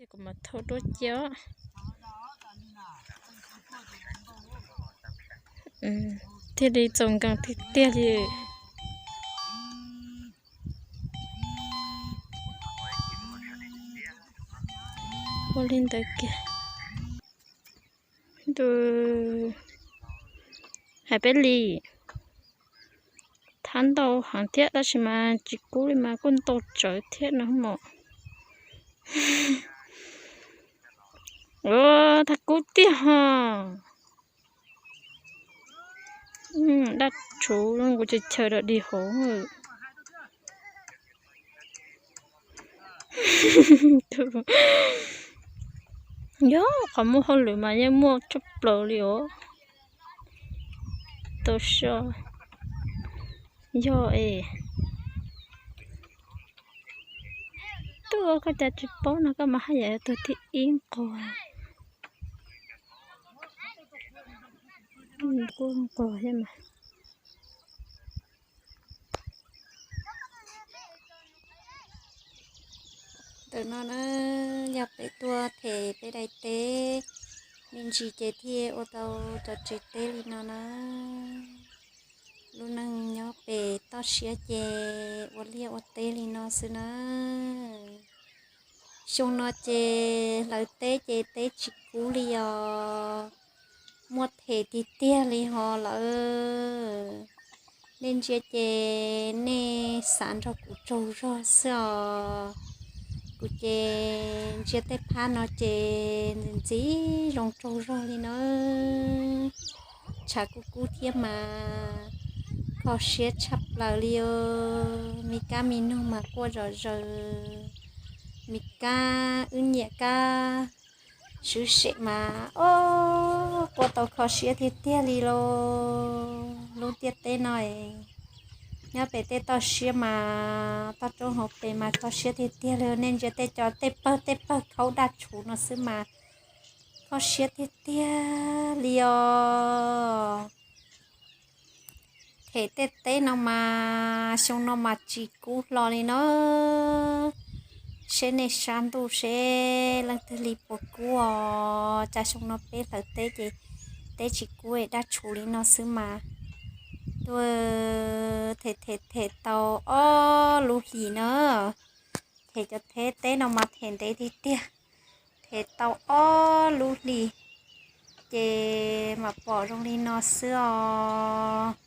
Kuv mam thauj duab cia os. Thiaj li txaus nkees tiag tiag li. Ua li ntawd kiag. Ntu hais peb li, thab ntau heev thiab tab sis mas tsis kub li mas kuj ntau tsawv thiab no mos. Thab kub tiag ho. Dab tshuv kuv chaw chaw rau dig hauv. Yog qhov muaj hauj lwm mas yeej muaj tshaj plaws li os. Tau so yog es tuaj koj cas tsis paub no koj mas haj yam yog tus thib ib nqos. Kuj nqos thiab mas. Ntawm no na, yog peb tuaj them peb daim teb me ntsis ces thiaj ua tau cov tsev teb li no na. Lub neej nyob pem toj siab ces ua liaj ua teb li no xwb na. Xyoo no ces hlawv teb ces teb tsis kub li os. Muaj them tiag tiag li ho lawm. Nej ntsia ces nej xav nrog kuv tsaug zog xwb os. Kuv ces ntsia tej phab no ces ntxim ntxim zoo tsaug zog li na. Tshav kub kub thiab mas kho siab tshaj plaws li os. Me kab me noog mas quaj zom zaws. Me kab wb nyiam kab swb sem mas, o, quaj tau kho siab tiag tiag li lauj. Lub ntiaj teb no nyob pem tej toj siab mas, toj roob hauv pes mas kho siab tiag tiag li. Nej ntsia tej cov tej pawg tej pawg khaub daj tshuv no xwb mas kho siab tiag tiag li os. Them tej teb no mas xyoo no mas tsis kub hlo li no. Seb nej sab ntuj seb leej twg li puas kub os. Cas xyoo no peb hlawv teb ces teb tsis kub es daj tshuv li no xwb mas. Tuaj them them them tau ob lub hlis na. Them cov theb teb no mas them ntev tiag tiag. Them tau ob lub hlis ces mam pom zoo li no xwb os.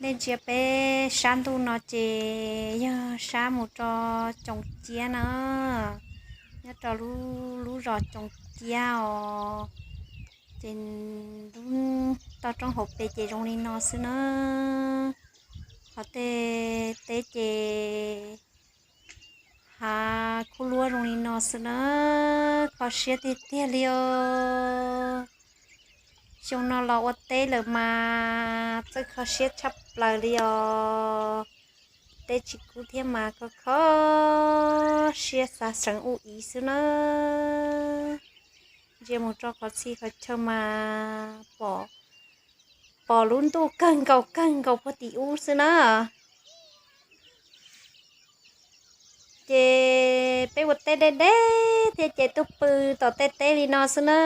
Nej ntsia peb sab ntuj no ces yog sab mus rau Coos Ciab na, nyob rau lub zos Coos Ciab os. Ces lub toj roob hauv pes ces zoo li no xwb na. Qhov tej teb ces hav khub luab zoo li no xwb na, kho siab tiag tiag li os. Xyoo no los ua teb lawm mas txawj kho siab tshaj plaws li os. Teb tsis kub thiab mas kho kho siab xav seev ub ib xwb na. Ntsia mus rau qhov txhia qhov chaw mas pom, pom lub ntuj kawg nkaus kawg nkaus puag tim ub xwb na. Ces peb ua teb deb deb thiab ces tuaj pw tom tej teb li no xwb na.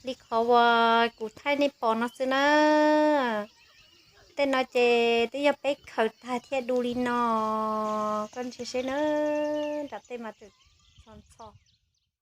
Li qhov uas kuv thaij nej pom no xwb na. Tej no ces twb yog peb khaws tag thiaj du li no. Koj ntsia seb na, nram tej mas tseem txhos ntxhos.